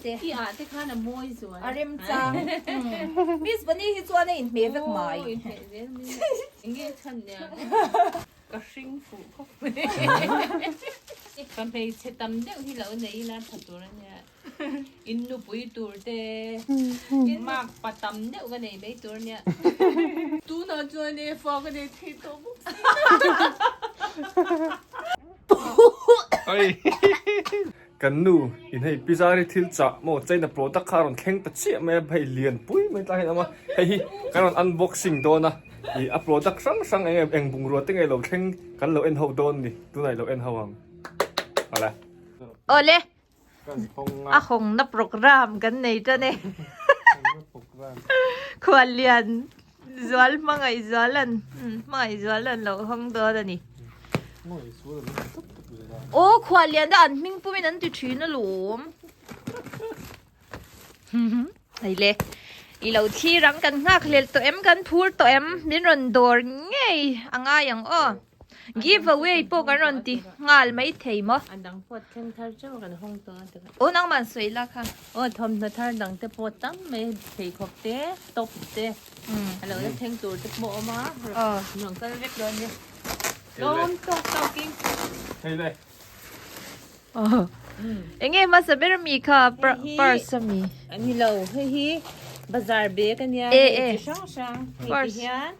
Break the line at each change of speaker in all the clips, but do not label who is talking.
te.
I ah te khan a mawi zual.
A remchang. Miss Bunny hi chuan a inhmeh vek mai.
Aw inhmeh zel mai. Enge chhan nia. Ka hring fuh khawp mai. Ka hmeichhe tam deuh hi lo nei ila tha tur a nia. In nupui tur te mark pa tam deuh ka nei mai tur a nia. Tunah chuan e fa ka nei thei tawh bawk si.
Oi Kan nu in hei pizza ri thil chah maw China product kha a rawn thleng ta chiah mai a hei lian pui mai tlai hian a awm a hei hi kan rawn unboxing dawn a ih a product hrang hrang eng em eng bungrua te nge lo thleng kan lo en ho dawn ni tunah i lo en ho ang awle.
Awle
Kan hawng a.
A hawngna program kan nei tan e. Khuallian zual hmangaih zualan hmangaih zualan lo hawng dawn a ni. Aw khuallian te an hming pumin an ti thin alawm. Hei le i lo thlir ang kan nghak hlel tawh em kan phur tawh em min rawn dawr ngei a ngai ang aw. Give away pawh kan rawn ti nghal mai thei maw?
A dang pawh thleng thar teuh kan hawng tawh a tikah.
Aw nangmah an sawi la kha.
Aw thawmhnaw thar dang te pawh tam mai pheikhawk te top te a lo la thleng tur te pawh a awm a rawn kal vek dawn nia. Lawm tawk tawkin.
Hei le.
Eng nge hmasa ber ami kha purse ami?
Ni lo hei hi bazar bag a nia hei chi hrang hrang hei ti hian.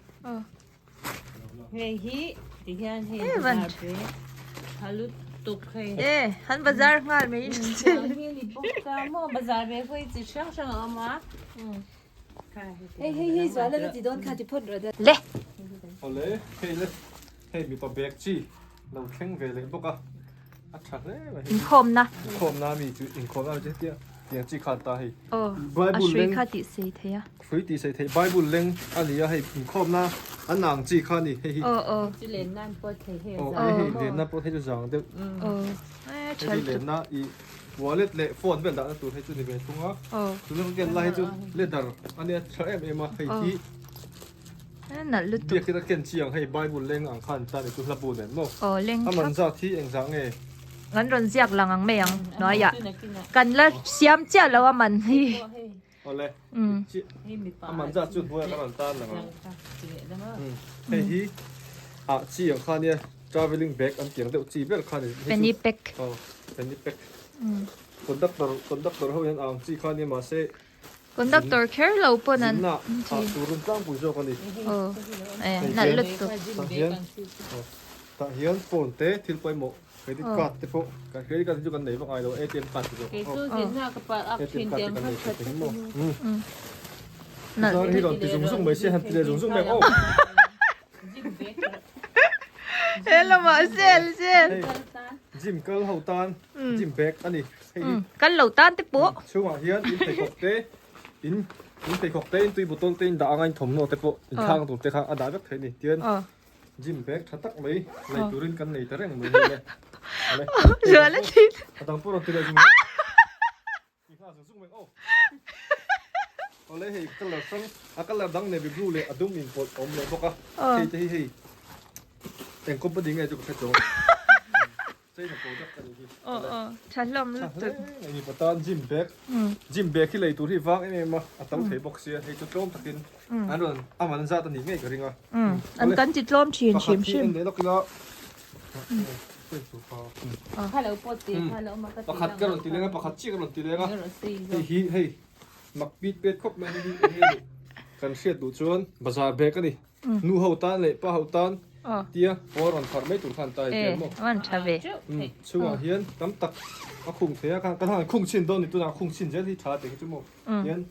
Hei hi ti hian hei bazar ve tha lutuk hei.
E han bazar nghal mai
hi ni bawk a maw bazar ve pawh hi chi hrang hrang a awm a.
Hei hei hei zual a ti dawn kha ti phawt rawh dawn.
Le.
Awle hei le hei mipa bag chi lo thleng ve leh bawk a a tha hle mai.
Inkhawmna.
Inkhawmna mi chu inkhawmna mi chu hetia tiang chi khan ta hei.
Aw a hrui kha tih sei thei a.
Hrui tih sei thei Bible leng a ni a hei inkhawmna an ang chi kha a ni hei hi.
Aw aw.
Chu len nan pawh thei hei a
zang.
Aw
hei len nan pawh thei chu zang deuh.
Aw
hei hi len na i wallet leh phone vel dah na tur hei chu ni ve thung a.
Aw.
Tuna ka ken lai hi chu leather a nia tha em em a hei hi.
Nalh lutuk.
Biakina ken chi ang hei Bible leng ang khan tan i chu hla bu nen maw.
Aw leng
thap. A man zat hi engzah nge?
Kan rawn ziak lang ang mai ang hnuaiah. Kan la siam chiah lo a man hi.
Awle a man zat chu hnuaiah kan rawn tan lang ang. Hei hi ah chi ang kha nia travelling bag an tih ang deuh chi ber kha ni.
Fanny pack.
Aw fanny pack. Conductor conductor ho hian ang chi kha nia mahse
Conductor kher lo pawn an
Zinna ah turun tlangpui zawk a ni.
Aw e nalh lutuk.
Tah hian tah hian phone te thil pawimawh credit card te pawh kan credit card hi chu kan nei vak ngai lo ATM card te zawk
Kei chu zinna ka palh ak
ATM
thin
card te
tiang
kan
kha
nei
tha
thei maw.
Nalh
Zar hi rawn ti zung zung mai se han ti leh zung zung mai ang aw.
He lamah sel sel.
Gym kal ho tan gym bag a ni. Hei hi.
Kal lo tan te pawh.
Chhungah hian in pheikhawk te in in pheikhawk te in tui bottle te in dah anga in thawmhnaw te pawh in thlak tur te kha a dah vek thei a ni. Tian gym bag tha tak mai lei turin kan nei ta reng mai hei le.
Zual a thin.
A dang pawh rawn ti leh zung zung. Awle hei colour hrang a colour dang navy blue leh a dum inpawlh a awm leh bawk a hei te hi hei eng company nge chu ka hre chuang China product a nih hi
aw aw tha hlawm lutuk
tha hle mipa tan gym bag gym bag hi lei tur hi vang em em a a tam thei bawk sia hei chu tlawm takin an rawn a man zat a nih ngei ka ring a
an kan ti tlawm thin hrim
pakhat hi
hrim
en leh lawk ila Pakhat ka rawn ti leng a, pakhat chiah ka rawn ti leng a. Hei hi hei mak pit pet khawp mai a ni hi eng nge kan hriat duh chuan bazar bag a ni. Nu ho tan leh pa ho tan tia pawl rawn pharh mai tur khan ta hei hian maw. Chhungah hian tam tak a khung thei a, kan han khung chhin dawn ni tunah khung chhin zel hi tha tih hi chu maw. Hian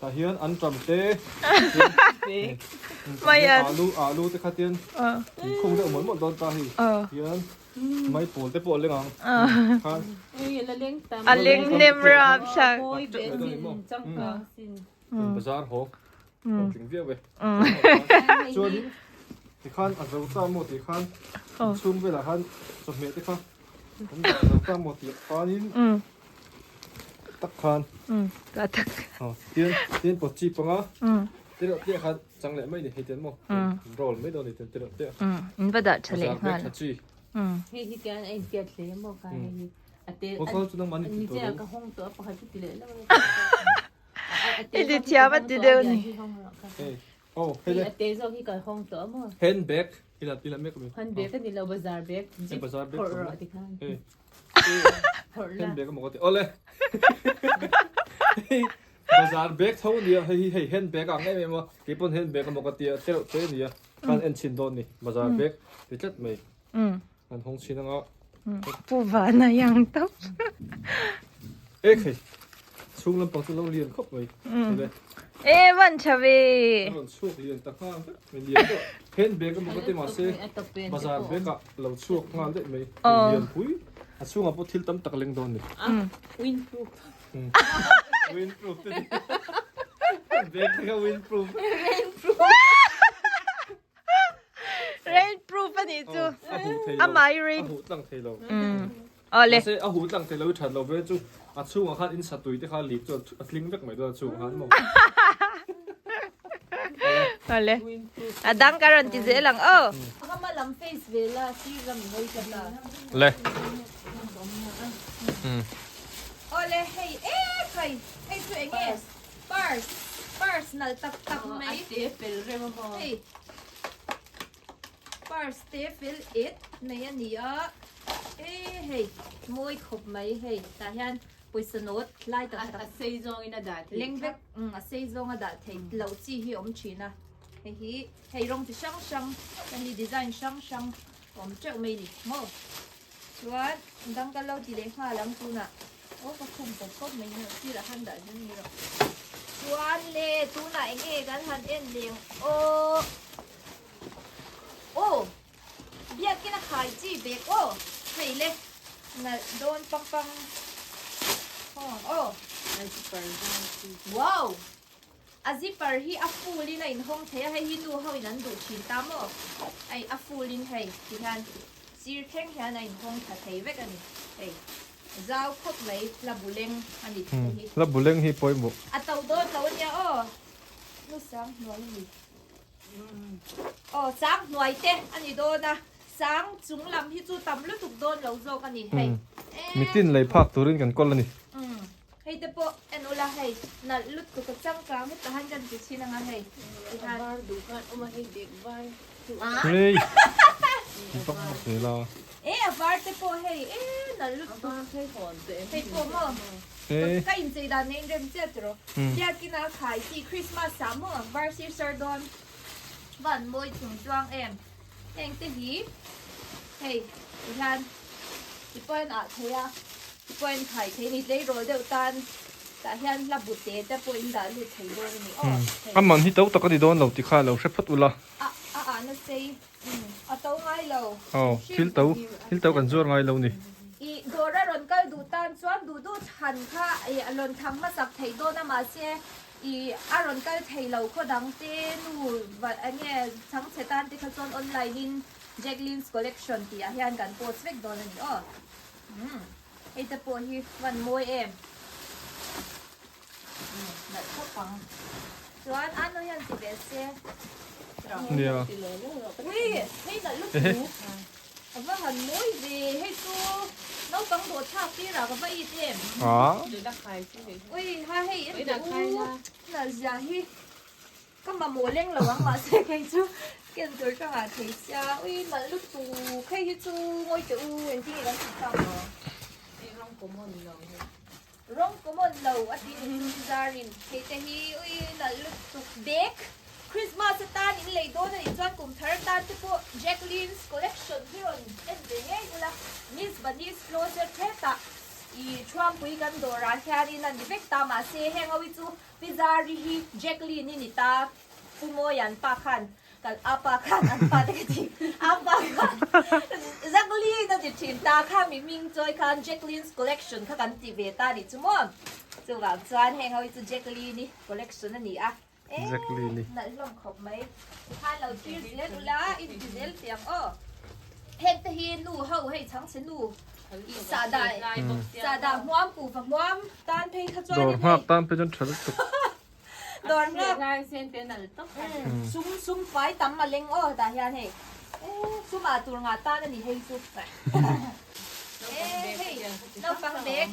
Tah hian an ṭam te, alu alu te kha tian inkhung deuh mawlh mawlh dawn ta hei hian maipawl te pawh a leng ang khan
a leng hnem ram sak
bazar haw haw tling viau e chuanin tikhan a zo ta maw tih khan inchhung velah khan chawhmeh te kha an dah zo ta maw tih khanin tak khan
ka tak
tian tian pot chi panga te reuh te khan chang leh mai ni hei tian maw roll mai dawn ni tian te reuh te
in va dah tha leh nghal
tha chi
hei hi tian a in piat hle maw kha hei hi.
Aw kha chu nangmah ni ti tawh lo.
I ti thiam a ti deuh ni.
Hei oh hei le. Handbag ila ila mek ami. Hei bazar bag ka hmu. Hei handbag emaw ka ti awle. Hei bazar bag tho ania hei hi hei handbag ang em em a keipawn handbag emaw ka tia tereuh te ania khan en chhin dawn ni bazar bag ti tlat mai. An hawng chhin anga.
Pu Vana yang tawp.
E khei. Chhung lampang chu lo lian khawp mai.
E van tha ve.
Rawn chhuak lian ta nghal vek mai lian deuh. Hand bag emaw ka ti mahse bazar bag ah lo chhuak nghal daih mai. Lian pui. A chhungah pawh thil tam tak leng dawn ni.
Windproof.
Windproof te ni. Bag te kha windproof.
Rainproof. Rain proof a nih chu.
A huh thei lo.
Amah hi rain.
A huh tlang thei lo.
Awle.
Mahse a huh tlang thei lo i that lo ve chu a chhungah khan in satui te kha leak chu a tling vek mai dawn a chhungah khan maw.
Awle. A dang ka rawn ti zel ang aw.
Hama lam face ve la sir lam i hawi tlat a.
Le.
Awle hei e khai hei chu eng nge? Purse purse nalh tak tak mai.
A te fel reuh a maw.
Hei purse te fel et mai a ni a e hei mawi khawp mai hei tah hian pawisa note lai tak tak
a sei zawng in a dah thei
leng vek a sei zawng a dah thei loh chi hi a awm thin a hei hi hei rawng chi hrang hrang hemi design hrang hrang a awm teuh mai a ni maw chuan dang ka lo ti leh nghal ang tunah. Aw ka khum pawp pawp mai ni sirah khan dah zing ni rawh. Chuan le tunah eng nge kan han en leng aw. Aw biakin a khai chi bek aw hei le nalh dawn pang pang aw. Wow a zipper hi a full in a inhawng thei a hei hi nu ho in an duh thin ta maw hei a full in hei ti hian sir thleng hian a inhawng tha thei vek a ni hei. Zau khawp mai hla bu leng a ni hei hi.
Hla bu leng hi pawimawh.
A to dawn lo ania aw. Nu sang hnuai a ni. Aw sang hnuai te a ni dawn a. Sang chung lam hi chu tam lutuk dawn lo zawk a ni hei.
Mitin lei phak turin kan kawl a ni.
Hei te pawh en ula hei nalh lutuk a changkang heta han kan ti thin anga hei.
A var duh khan awm a hei bag var chu.
Hei. Ti bak bak zel a.
E a var te pawh hei e nalh lutuk.
A var hei hawn te em.
Hei pawh maw. Ka inchei dan nen rem chiah tiraw. Biakin a khai chi Christmas ah maw var sir sar dawn. Van mawi chung chuang em. Heng te hi hei ti hian ti pawhin ah thei a ti pawhin khai thei ni tleirawl deuh tan tah hian hla bu te te pawh in dah lut thei dawn a ni aw hei.
A man hi to tak a ni dawn lo ti kha lo hre phawt ula.
A a ah na sei a to ngai lo.
Aw thil to thil to kan zuar ngai lo ni.
I dawr a rawn kal duh tan chuan duh duh chhan kha i a rawn thang hmasak theih dawn a mahse I a rawn kal thei lo khaw dang te nu va eng nge chhang chhe tan te kha chuan online in Jacqueline's collection tih ah hian kan post vek dawn a ni aw. Umm hei te pawh hi van mawi em. Umm nalh khawp ang. Chuan ano hian ti ve se.
Nia.
Ui hei nalh lutuk. A va han mawi ve, hei chu naupang dawh thlak tir ah ka va it em. Ui ha hei en teh u, nalh zia hi ka mamawh leng lo ang mahse kei chu ken tur ka ngah thei sia, ui nalh lutuk hei hi chu ngawi teh u engtin nge kan tih tak ang. Rawng common lo a tih ni chu zarin hei te hi ui nalh lutuk bag Christmas atan in lei dawn a nih chuan kum thar atan te pawh Jacqueline's collection hi rawn en ve ngei ula Miss Bunny's closet hetah i thuampui kan dawrah hianin a ni vek ta mahse heng ho hi chu Pi Zari hi Jacqueline i ni ta Pu Mawian pa khan Kal a pa khan an pa te ka ti a pa khan Jacqueline a ti thin ta kha mi hming chawi khan Jacqueline's collection kha kan ti ve ta nih chu maw chuvang chuan heng ho hi chu Jacqueline i collection a ni a e nalh hlawm khawp mai tikhan lo thlir zel ula in ti zel tiang aw heng te hi nu ho hei chhangchhe nu i sahdah sahdah hmuam kuhva hmuam tan phei kha chuan
dawr nghak tan phei chuan tha lutuk.
Dawr nghak sum sum fai tam a leng aw tah hian hei sum ah tur ngah tan a ni hei chu e hei. Naupang bag.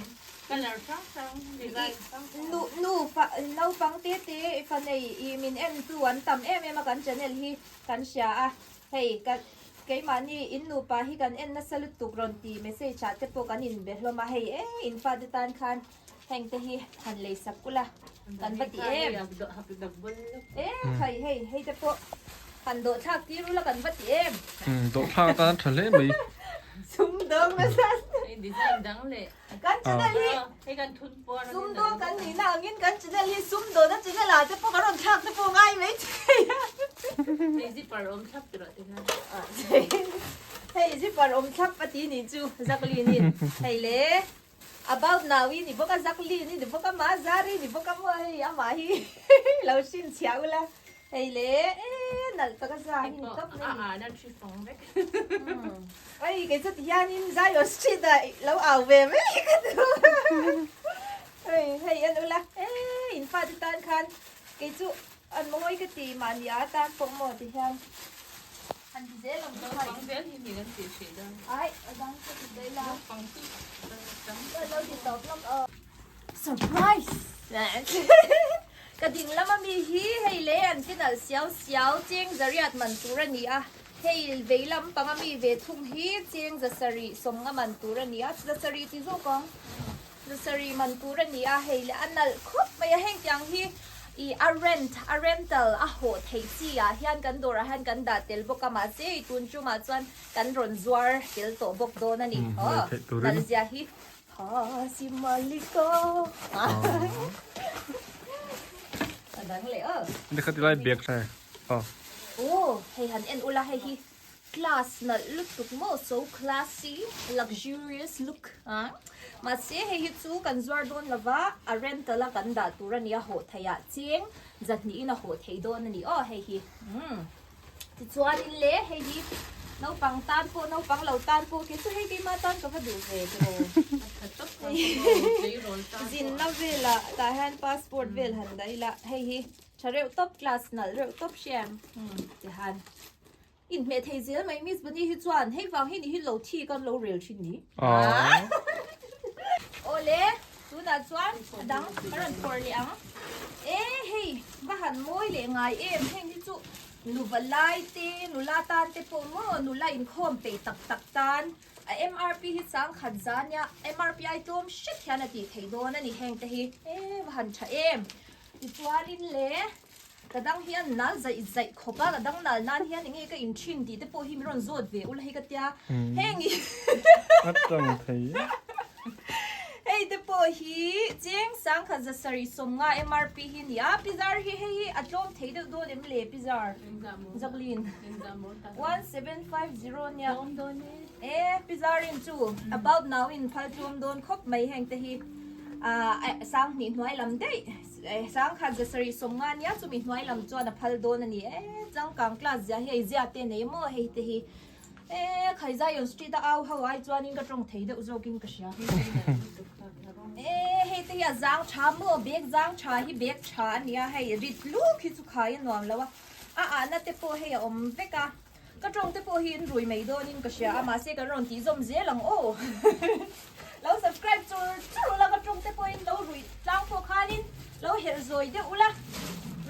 Colour hrang hrang, design hrang hrang.
Nu nu fa naupang te te fa nei i min en tu an tam em em a kan channel hi kan hria a hei ka keimahni in nupa hi kan en nasa lutuk rawn ti message ah te pawh kan in be hlawm a hei e in fate tan khan heng te hi han lei sak ula kan va ti em e khai hei hei te pawh han dawh thlak tir ula kan va ti em.
Dawh thlak atan tha hle mai.
Sumdawng nasa.
Design dang leh.
Kan channel hi
Hei kan thun puar a
sumdawng kan nihna angin kan channel hi sumdawn a channel ah te pawh kan rawn thlak te pawh ngai mai thei a.
Hei zipper awm thlap ti rawh tikhan.
Hei zipper awm thlap a ti nih chu Jacqueline-in hei le about now-i ni bawk a Jacqueline-i ni bawk a Mazari ni bawk a maw hei amah hi lo hrin chhiah ula. Hei le e nalh tak a za hi ni tawp mai.
A a na thi fawng vek.
Ai kei chu ti hianin Zion Street ah lo au ve mai ka duh. Hei hei en ula e in fate tan khan kei chu an mawi ka ti mahni a tan pawh maw ti hian han ti zel ang chu hai.
Naupang zel hi ni kan tih hrih dawn.
Ai a dang ka ti daih la.
Naupang chu tam.
Lo ti tawp lawk aw. Surprise! Ka ding lama mi hi hei le an ti nalh siau siau cheng zariat man tur a ni a, hei vei lam panga mi ve thung hi cheng zasarih sawmnga man tur a ni a, zasarih ti zawk ang, zasarih man tur a ni a, hei le a nalh khawp mai a, heng tiang hi ih a rent a rental a hawh theih chi ah hian kan dawrah hian kan dah tel bawk a, mahse tun tumah chuan kan rawn zuar tel tawh bawk dawn a ni, aw nalh zia hi. Ha si malika. A dang leh a.
Ni khat ilai bag thlai. Aw.
Oh, hei han en ula hei hi class nalh lutuk maw so classy luxurious look a. Mahse hei hi chu kan zuar dawn lova a rental a kan dah tur a nia hawh theih ah cheng zahnih in a hawh thei dawn a ni aw hei hi. Umm. Tichuanin le hei hi naupang tan pawh naupang lo tan pawh kei chu hei keimah tan ka va duh ve tiraw. Zinna velah tah hian passport vel han dah ila hei hi tha reuh tawp class nalh reuh tawp hriam tihan inhmeh thei zel mai Miss Bunny hi chuan hei vang hi ni hi lo thi kan lo rel thin ni. Awle tunah chuan a dang ka rawn phawrh leh ang. E hei va han mawi leh ngai em heng hi chu nuva lai te nula tan te pawh maw nula inkhawm peih tak tak tan a MRP hi chang khat za nia MRP ai tlawm hret hian a tih theih dawn a ni heng te hi e va han tha em tichuanin le ka dang hian nal zaih zaih khawp a ka dang nal nan hian enge ka in thin tih te pawh hi min rawn zawt ve ula hei ka tia heng hi
A tang thei
Hei te pawh hi cheng sangkhat zasarih sawmnga MRP hi a ni a, Pizar hi hei hi a tlawm thei deuh dawn em le Pizar? Jacqueline 1750 nia e Pizarin chu about now in phal tlawm dawn khawp mai heng te hi sanghnih hnuai lam daih sangkhat zasarih sawmnga nia chumi hnuai lam chuan a phal dawn a ni e changkang class zia hi hei zia te nei maw hei te hi E khai Zion Street a au ho ai chuanin ka tawng thei deuh zawkin ka hria. E hei te hi a zang tha maw bag zang tha hi bag tha a nia hei rit luk hi chu khai a nuam lo a a ahna te pawh hei a awm vek a ka tawng te pawh hi in rui mai dawnin ka hria a mahse kan rawn tih zawm zel ang aw lo subscribe chur chur ula ka tawng te pawhin lo rui tlang pawh khanin lo herh zawi deuh ula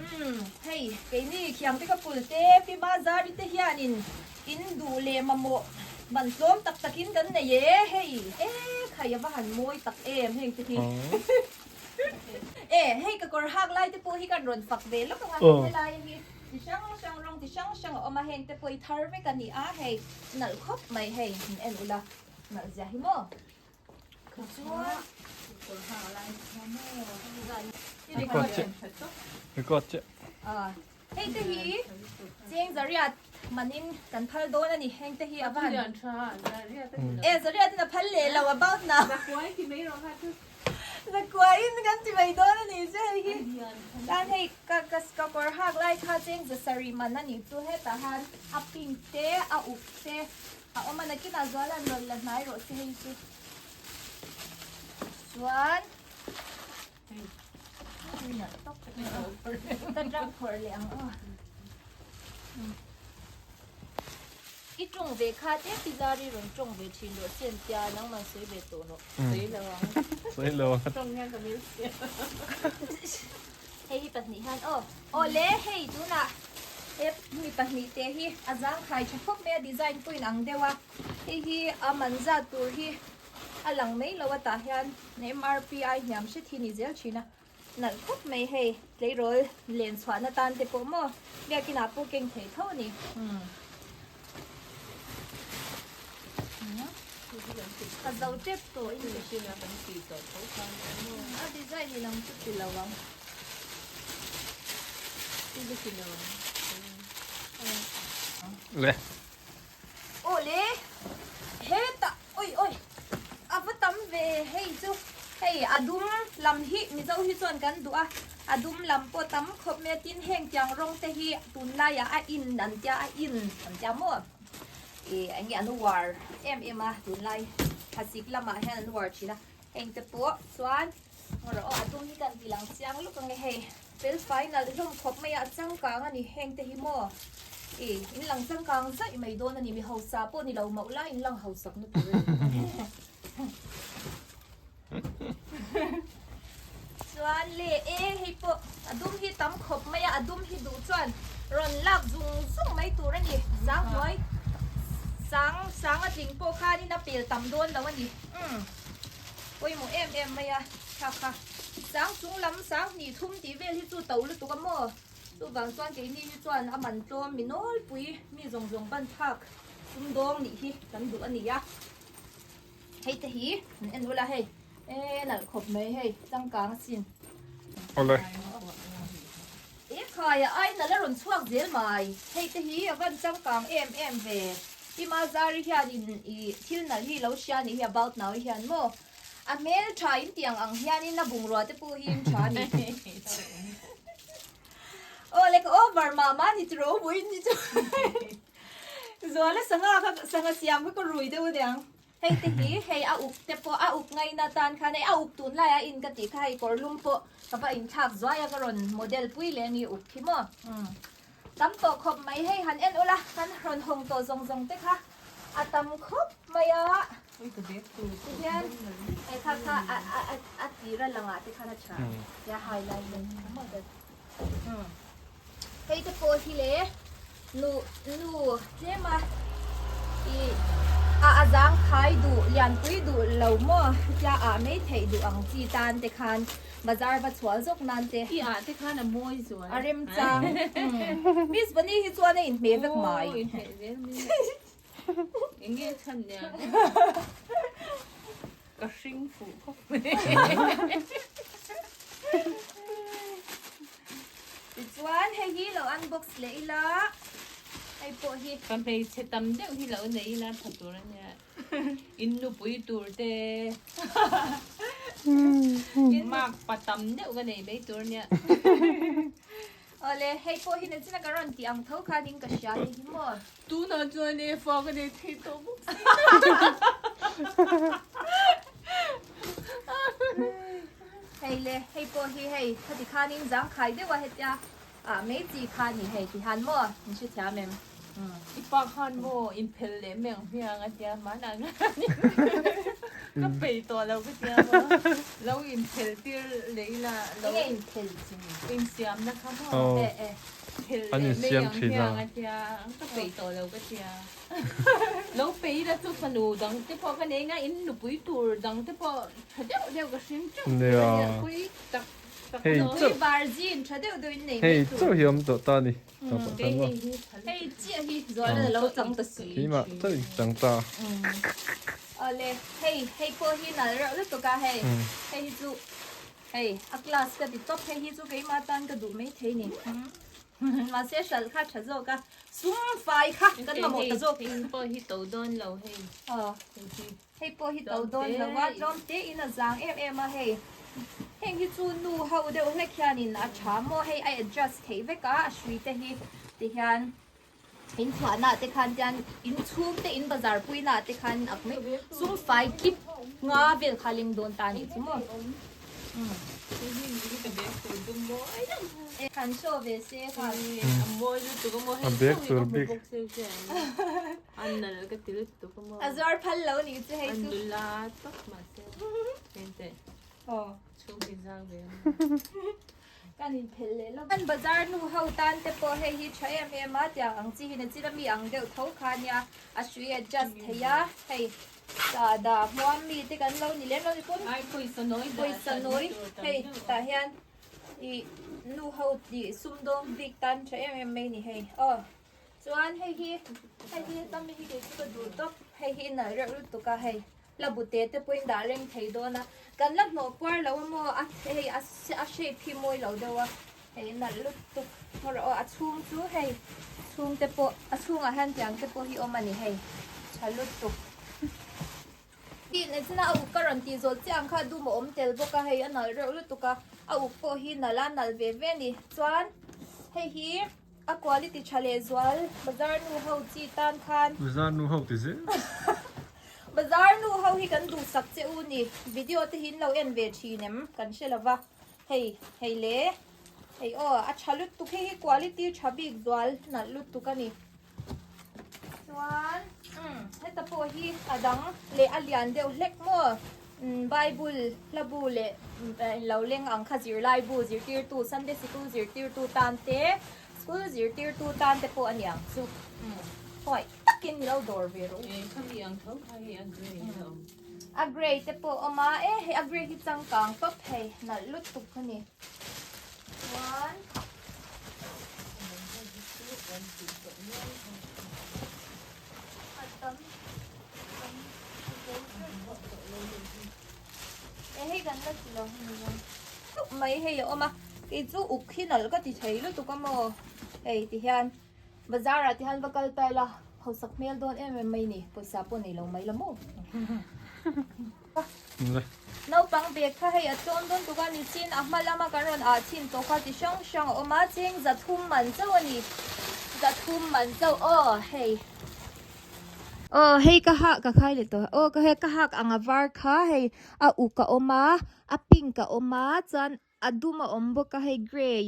umm hei keini khiang te ka pul te pi Mazari te hianin In duh leh mamawh man tlawm tak takin kan nei e, hei e khai a va han mawi tak em heng te hi. E hei ka kawr hak lai te pawh hi kan rawn fak ve lawk ang a, helai hi ti hrang hrang rawng ti hrang hrang a awm a, heng te pawh hi thar vek a ni a, hei nalh khawp mai hei in en ula nalh zia hi maw. Chuan
Record che. Record che.
Hei te hi cheng zariat manin kan phal dawn a ni heng te hi a van e zariat in a phal leh lo about na zakuai in kan ti mai dawn a ni che hei hi tan hei ka ka ka kawr hak lai kha cheng zasarih man a ni chu hetah han a pink te a uk te a awm a nakinah zual an rawn la hnai rawh se hei chu chuan Ka tang phawrh leh ang aw. I tawng ve kha te pi Zari rawn tawng ve thin rawh se an tia, nangman sawi ve tawh rawh.
Sawi lo ang.
Sawi lo ang.
Tawng hian ka mil sia.
Hei hi pahnih hian aw. Aw le hei tunah he mi pahnih te hi a zangkhai tha khawp mai a design pawh in ang deuh a. Hei hi a man zat tur hi a lang mai lo a tah hian MRP ai hniam hret hi ni zel thin a. Nalh khawp mai hei tleirawl len chhuahna tan te pawh maw biakin ah pawh keng thei tho a ni. A zo tep tawh in ka hria. A design in ang chu ti lo ang.
Le.
Aw le hetah oi oi a va tam ve hei chu hei a dum lam hi mizo hi chuan kan duh a a dum lam pawh tam khawp mai a tin heng tiang rawng te hi tunlaiah a in an tia a in an tia maw ih eng nge an uar em em a tunlai thlasik lamah hian an uar thin a heng te pawh chuan rawh aw a dum hi kan ti lang chiang luk ang e hei. Fel fai nalh hlawm khawp mai a, a changkang a ni heng te hi maw? I, in lang changkang zaih mai dawn a ni, mi hausa pawh ni lo mauh lai in lang hausak na tur a ni. Chuan le e hei pawh a dum hi tam khawp mai a, a dum hi duh chuan rawn lak zung zung mai tur a ni, sang hnuai sang sang a tling pawh khanin a pel tam dawn lo a ni. Umm pawimawh em em mai a thlak kha. Sang chung lam sang hnih thum tih vel hi chu to lutuk a maw? Chuvang chuan keini hi chuan a man tlawm mi nawlpui mi zawng zawng ban thlak sum dawng nih hi kan duh a ni a. Hei te hi an en ula hei e nalh khawp mai hei changkang asin.
Awle.
E khai a ai nalh a rawn chhuak zel mai. Hei te hi a van changkang em em ve. Pi Mazari hianin i thil nalh hi lo hria nih hi about now hi hian maw? A hmel tha in tiang ang hianin a bungrua te pawh hi in tha a ni. Aw le ka over mah mah ni tiro buin ni chu. Zuala sangha kha sangha siam kha ka rui deuh aniang. Hei te hi hei a uk te pawh a uk ngaina tan khan hei a uk tunlai a in ka tih kha hei kawr lum pawh ka va inthlak zuai a ka rawn model pui leh a ni uk khi maw. Tam tawh khawp mai hei han en ula kan rawn hawng tawh zawng zawng te kha a tam khawp mai a. Tihian hei kha kha a a a a tir a langah te khan a tha tia highlight te a maw dat. Hei te pawh hi le nu nu tlem a i a a zang khai duh lianpui duh lo maw hetia ah mai theih duh ang chi tan te khan Bazar va chhuah zawk nan te.
I ah te khan a mawi zual.
A remchang. Miss Bunny hi chuan a inhmeh vek mai.
Aw inhmeh zel mai. Eng nge chhan nia. Ka hring fuh khawp mai.
Tichuan hei hi lo unbox leh ila. Hei pawh hi.
Ka hmeichhe tam deuh hi lo nei ila tha tur a nia. In nupui tur te mark pa tam deuh ka nei mai tur nia.
Awle hei pawh hi nachina ka rawn tih ang tho khan in ka hria hei hi maw.
Tunah chuan e fa ka nei thei tawh bawk si.
Hei le hei pawh hi hei khati khanin zangkhai deuh a hetia ah mai chi kha ni hei tihan maw in hrethiam em.
I pa khan maw inphel leh mai ang hmiang a tia hmanah khan ka peih tawh lo ka tia maw lo inphel tir leh ila lo
Enge inphel chi ni?
Insiamna kha maw phel leh mai ang hmiang a tia ka peih tawh lo ka tia lo peih ila chu fanu dang te pawh ka nei nga in nupui tur dang te pawh tha deuh deuh ka hrim teuh tur a nia pui tak tak
Hei
Pui virgin tha deuh deuh in nei mai
Hei
tur.
chauh hi awm tawh ta ni.
Hei chiah hi zuala lo chang ta si.
Keimah chauh in chang ta.
Awle hei hei pawh hi nalh reuh lutuk a hei hei hi chu hei a class ka ti tawp hei hi chu keimah tan ka duh mai thei ni. Mahse hralh kha tha zawk a sum fai kha kan mamawh ta zawk.
Hei pawh hi to dawn lo hei.
Hei pawh hi to dawn lo a, tlawm te in a zang em em a hei. Heng hi chu nu ho deuh hlek hianin a tha maw hei a adjust theih vek a, a hrui te hi ti hian in chhuahna te khan tian in chhung te in bazar puina te khan ak mai sum fai kip nga vel kha leng dawn ta nih chu maw. Kan show ve se khan.
A mawi lutuk a maw hei
A bag tur bik.
An nal ka ti lutuk a maw.
A zuar phal lo nih chu hei chu.
An nula tawp mahse hengte chhung hi zau ve a.
Kan inphelh leh lawk. Kan bazar nu ho tan te pawh hei hi tha em em a tiang ang chi hi na chin ami ang deuh tho kha nia a hrui adjust thei a hei sahdah hmuam mi te kan lo ni lem lo ni pawn
Ai pawisa nawi dah
pawisa nawi hei tah hian ih nu ho tih sumdawng bik tan tha em em mai ni hei aw chuan hei hi hei hi tam hi kei chu ka duh tawp hei hi nalh reuh lutuk a hei. La bu te te pawhin dah reng thei dawn a, kan la hnawh puar lo a maw a hei a a shape hi mawi lo deuh a, hei nalh lutuk ngaw rawh aw a chhung chu hei chhung te pawh a chhungah hian tiang te pawh hi awm a ni hei tha lutuk. Tih nei china a uk ka rawn tih zawh chiah ang kha dum a awm tel bawk a hei a nalh reuh lutuk a, a uk pawh hi nalh a nalh ve ve a ni chuan hei hi a quality tha leh zual bazar nu ho chi tan khan.
Bazar nu ho ti zel.
Bazar nu ho hi kan duhsak che u ni, video te hi in lo en ve thin em kan hre lova, hei hei le hei aw a tha lutuk hei hi quality tha bik zual nalh lutuk a ni chuan umm heta pawh hi a dang leh a lian deuh hlek maw umm bible hla bu leh lo leng ang kha zirlai bu zirtirtu sunday sikul zirtirtu tan te school zirtirtu tan te pawh a ni ang chu umm hawi. Takin lo dawr ve rawh u.
Eng kha mi ang tho kha hei a grey te awm.
A grey te pawh awm a, e hei a grey hi changkang tawp hei nalh lutuk a ni. Chuan a tam tam e hei kan la ti lo hemi zawng. Mai hei a awm a, kei chu uk hi nalh ka ti thei lutuk a maw hei ti hian. Bazar ah te hian va kal ta ila hausak hmel dawn em em mai ni, pawisa pawh nei lo mai la maw. Naupang bag kha hei a tlawm dawn tuk a ni chin a hma lama kan rawn ah thin tawh kha ti hrang hrang a awm a, cheng zathum man chauh a ni, zathum man chauh aw hei. Aw hei ka hak ka khai leh tawh aw ka hei ka hak ang a var kha hei a uk a awm a, a pink a awm a chuan A dum a awm bawk a hei grey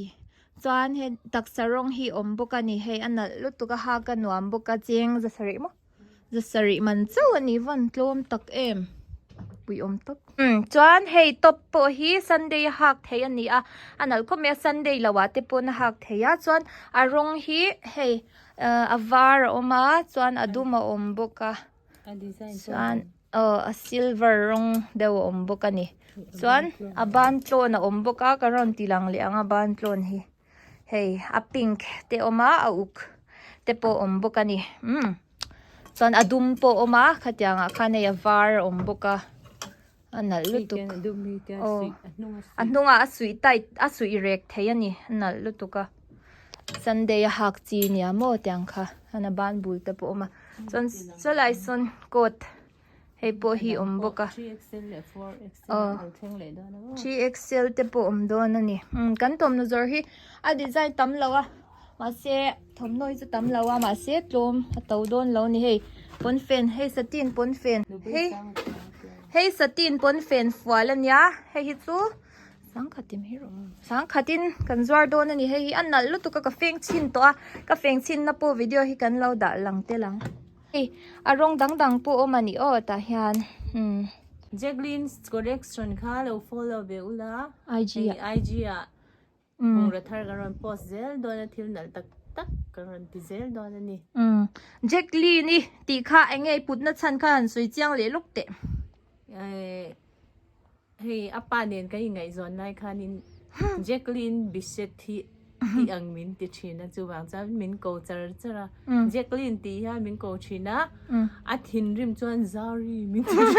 chuan he taksa rawng hi awm bawk a ni hei a nalh lutuk a hak a nuam bawk a cheng zasarih maw zasarih man chauh a ni vawn tlawm tak em pui awm tawp umm chuan hei top pawh hi sunday a hak theih a ni a a nalh khawp mai a sunday lo ah te pawn a hak theih a chuan a rawng hi hei ahh a var a awm a chuan a dum a awm bawk a. Chuan aw a silver rawng deuh a awm bawk a ni chuan a ban tlawn a awm bawk a ka rawn ti lang leh ang a ban tlawn hi hei a pink te a awm a a uk te pawh a awm bawk a ni umm chuan a dum pawh a awm a khatiang ah khan hei a var a awm bawk a a nalh lutuk aw a hnungah a suih tight a suih rek thei a ni a nalh lutuk a sunday a hak chi nia maw tiang kha chuan a ban bul te pawh a awm a chuan chulai sawn coat hei pawh hi awm bawk a aw 3xl te pawh awm dawn a ni umm kan thawmhnaw zawrh hi a design tam lo a mahse thawmhnaw hi chu tam lo a mahse tlawm a to dawn lo a ni hei pawnfen hei satin pawnfen hei hei satin pawnfen fual a nia hei hi chu sangkhat in hi rawh sangkhat in kan zuar dawn a ni hei hi a nalh lutuk a ka feng chhin tawh a ka feng chhin na pawh video hi kan lo dah lang tel ang hei a rawng dang dang pawh a awm a ni aw tah hian umm.
Jacqueline's collection kha lo follow ve ula
IG ah
IG ah Bungraw thar kan rawn post zel dawn a, thil nalh tak tak kan rawn ti zel dawn a ni.
Umm Jacqueline i tih kha eng nge i putna chhan kha han sawi chiang leh lawk teh.
Eh hei a pa nen kan ingaihzawn lai khanin Jacqueline Bisset hi tih ang min ti thin a, chuvang chuan min ko char char a. Jacqueline tih hian min ko thin a, a thinrim chuan Zari min ti thin.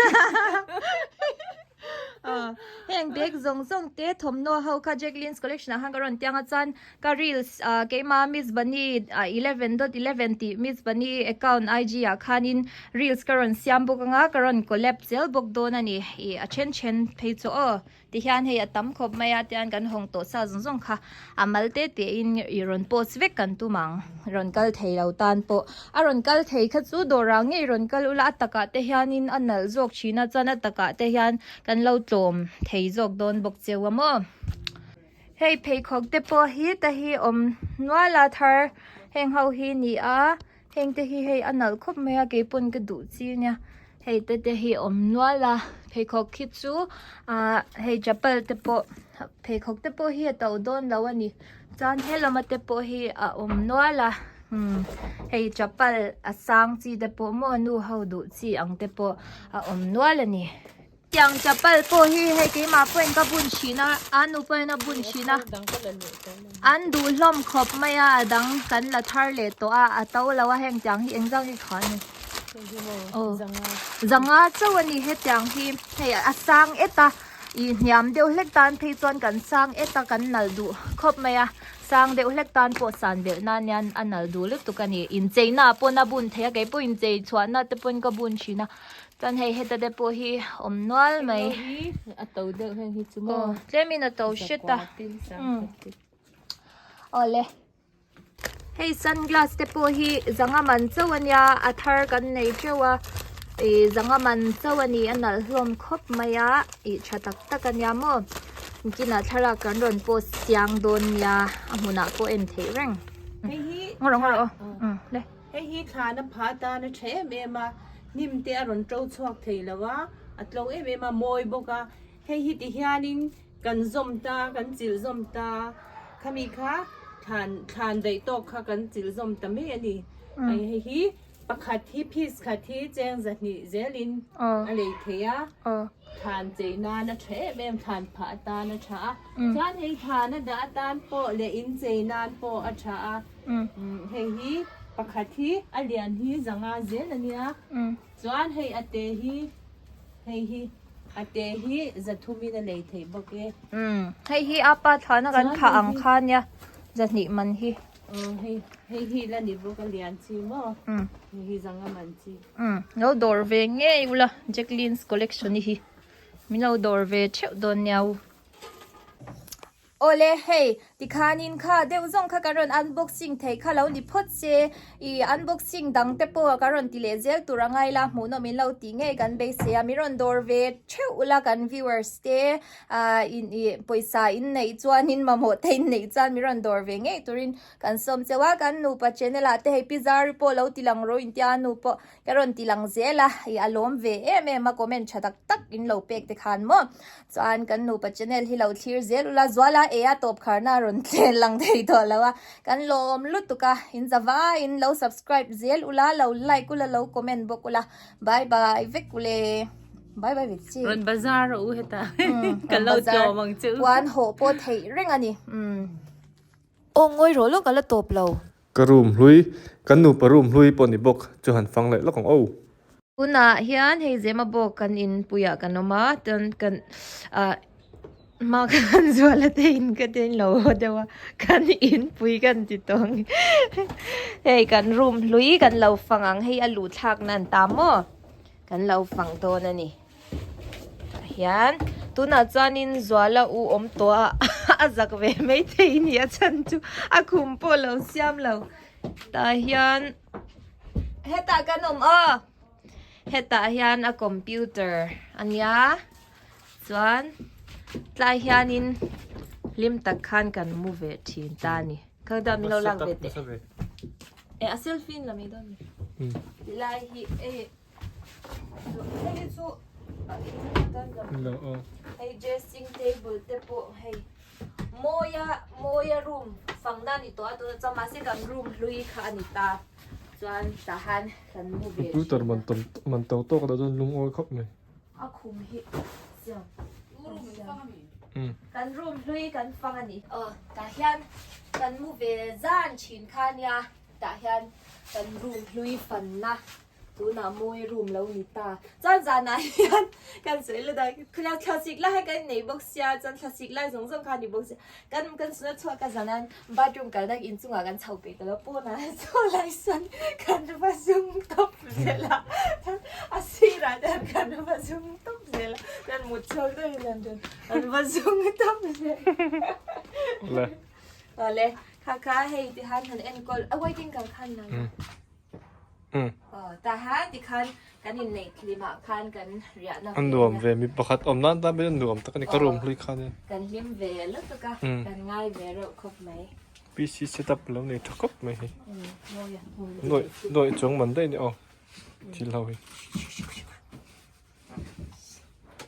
Heng bag zawng zawng te thawmhnaw ho kha Jacqueline's collection ah khan ka rawn tiang a chuan ka reels ah keima Miss Bunny ah 11.11 tih Miss Bunny account IG ah khanin reels ka rawn siam bawk anga ka rawn collab zel bawk dawn a ni ih a then then phei chu aw tihian hei a tam khawp mai a tian kan hawng tawh sa zawng zawng kha a mal te te in ih rawn post vek kan tum ang rawn kal thei lo tan pawh a rawn kal thei kha chu dawrah ngei rawn kal ula a takah te hianin a nalh zawk thin a chuan a takah te hian kan lo tlawm thei zawk dawn bawk cheu a maw hei pheikhawk te pawh hi ta hi awm nual a thar heng ho hi ni a. Heng te hi hei a nalh khawp mai a keipawn ka duh chi nia hei te te hi awm nual a pheikhawk khi chu ahh hei chapal te pawh pheikhawk te pawh hi a to dawn lo a ni chuan helama te pawh hi a awm nual a umm hei chapal a sang chi te pawh maw nu ho duh chi ang te pawh a awm nual a ni. Tiang chapal pawh hi hei keimah pawhin ka bun thin a, a nu pawhin a bun thin a, an duh hlawm khawp mai a, a dang kan la thar leh tawh a, a to lo a heng tiang hi engzang hi kha a ni aw zanga chauh a ni hetiang hi hei a sang et a ih hniam deuh hlek tan phei chuan kan sang et a kan nalh duh khawp mai a sang deuh hlek tan pawh san belh nan hian a nalh duh lutuk a ni incheina ah pawn a bun thei a keipawh inchei chhuahna te pawhin ka bun thin a. Chuan hei heta te pawh hi awm nual mai.
A to deuh heng hi chu maw.
Tlemin a to hret a. Awle. Hei sunglass te pawh hi zanga man chauh a nia a thar kan nei teuh a. Ih zanga man chauh a ni a nalh hlawm khawp mai a ih tha tak tak a nia maw. Nikinah thlalak kan rawn post chiang dawn nia a hmunah pawh en theih reng.
Hei hi.
Ngaw rawh ngaw rawh aw. Le.
Hei hi thlana pha atan a tha em em a, hnim te a rawn to chhuak thei lo a, a tlo em em a, mawi bawk a. Hei hi ti hianin kan zawm ta, kan chilh zawm ta, khami kha thlan thlan daih tawk kha kan chilh zawm ta mai a ni. Hei hi pakhat hi piece khat hi cheng zahnih zelin a lei thei a. Thlan chei nan a tha em em, thlan phah atan a tha a, chuan hei thlan a dah atan pawh leh in chei nan pawh a tha a, hei hi pakhat hi a lian hi zanga zel a nia, chuan hei a te hi hei hi a te hi zathumin a lei theih bawk e.
Hei hi a pa thlan a kan thlah ang kha nia, zahnih man hi.
Hei hei hi la ni bawk a lian chi maw, hei hi zanga man chi.
Umm lo dawr ve ngei ula Jacqueline's collection hi min lo dawr ve theuh dawn nia u. Awle hei tikhanin kha deuh zawng kha kan rawn unboxing theih kha lo ni phawt se ih unboxing dang te pawh kan rawn ti leh zel tur a ngai la hmuhnawm in lo ti ngei kan beisei a min rawn dawr ve theuh ula kan viewers te ah in ih pawisa in neih chuanin mamawh te in neih chuan min rawn dawr ve ngei turin Kan sawm cheu a, kan nupa channel ah te hei pi Zari pawh lo ti lang rawh intia a nu pawh ka rawn ti lang zel a, ih a lawm ve em em a comment tha tak tak in lo pek te khan maw. Chuan kan nupa channel hi lo thlir zel ula, Zuala e a tawp kharna a rawn tlen lang thei tawh lo a, kan lawm lutuk a, in za vaiin lo subscribe zel ula, lo like ula, lo comment bawk ula, bye bye vek ule. Bye bye vek chi.
Rawn bazar rawh u hetah ka lo tlawm ang che u.
Puan hawh pawh theih reng a ni. Aw ngawi rawh lawk a la tawp lo.
Ka room hlui, kan nupa room hlui pawh ni bawk chu han fang leh lawk ang aw.
Tunah hian hei Zema bawk kan inpuiah kan awm a, chuan kan ah hma khan Zuala te in ka te in lo haw deuh a, kan inpui kan ti tawh ang hei kan room hlui kan lo fang ang hei a luh thlak nan ta maw kan lo fang dawn a ni. Tah hian tunah chuanin Zuala u awm tawh a a zak ve mai thei ni a chhan chu a khum pawh lo siam lo tah hian hetah kan awm aw hetah hian a computer a nia chuan tlai hianin hlim tak khan kan mu ve thin ta a ni kha dan min lo lak ve teh eh a selfie in la mai dawn a ni tilai hi eh. Hei chu hei dressing table te pawh hei mawia mawia room fangna a ni tawh a tuna chuan mahse kan room hlui kha a ni ta chuan tah han kan mu ve
Computer man tam man to tawk dah chuan lungawi khawp mai.
A khum hi siam kan room hlui kan fang a ni. Aw tah hian kan mu ve zan thin kha nia tah hian kan room hlui fanna Tunah mawi room lo ni ta. Chuan zanah hian kan sawi la dan khula thlasik lai hian kan nei bawk sia chuan thlasik lai zawng zawng kha a ni bawk sia. Kan kan suna chhuak a zanan bathroom kalna inchungah kan chho peih ta lo pawnah saw lai sawn kan va zum tawp zel a. Chuan a sirah te hian kan va zum tawp zel a. Chuan mut chhuak deuhin hian chuan kan va zum tawp zel a.
Awle.
Awle kha kha hei ti khan han enkawl a waiting kal khan la. Tah hian tikhan kan inneih thlimah khan kan riahna
ve a nuam ve mi pakhat awm nan tan pawhin a nuam tak a ni ka room hlui khan
kan hlim ve lutuk a kan ngai ve reuh khawp mai.
PC setup lo nei tha khawp mai hei nuaih nuaih chuang man daih a ni aw thil ho hi.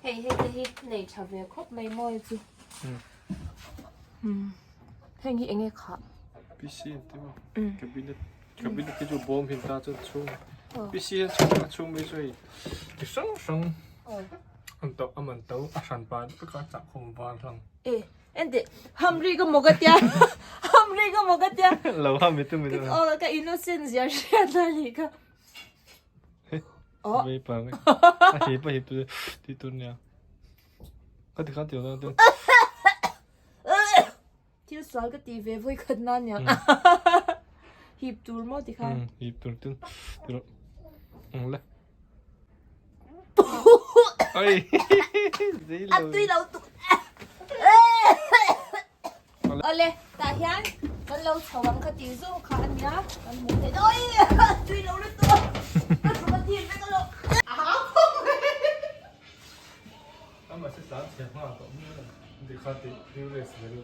Hei hei te hi nei tha ve khawp mai mawi chu heng hi enge khah.
PC an ti maw cabinet cabinet hi chu bawm hin ta chuan chhung PC hian chhung a chhung mai chu hei chi hrang hrang an to a man to a hran pa vek a chah khawm var hlang.
E ente hamri ka maw ka tia hamri ka maw ka tia.
Lo ham i tum i tum.
Aw ka innocent zia hriat a ni kha.
Oh. Vei pa nge. A hip a hip tu ti tur nia. Ka ti khan ti na te.
Thil sual ka ti ve voi khat na nia. Hip tur mo ti khan.
Hip tur tin. Tiro. Le. Oi.
A tui lo tuk. Ole, tah hian kan lo chho ang kha tih zawng kha a nia, kan hmuh theih oi tui lo lutuk a, ka tluk a thim vek alawm.
Amah se tlan chhe nghal tawh mi a, ti kha ti riu leh si lo.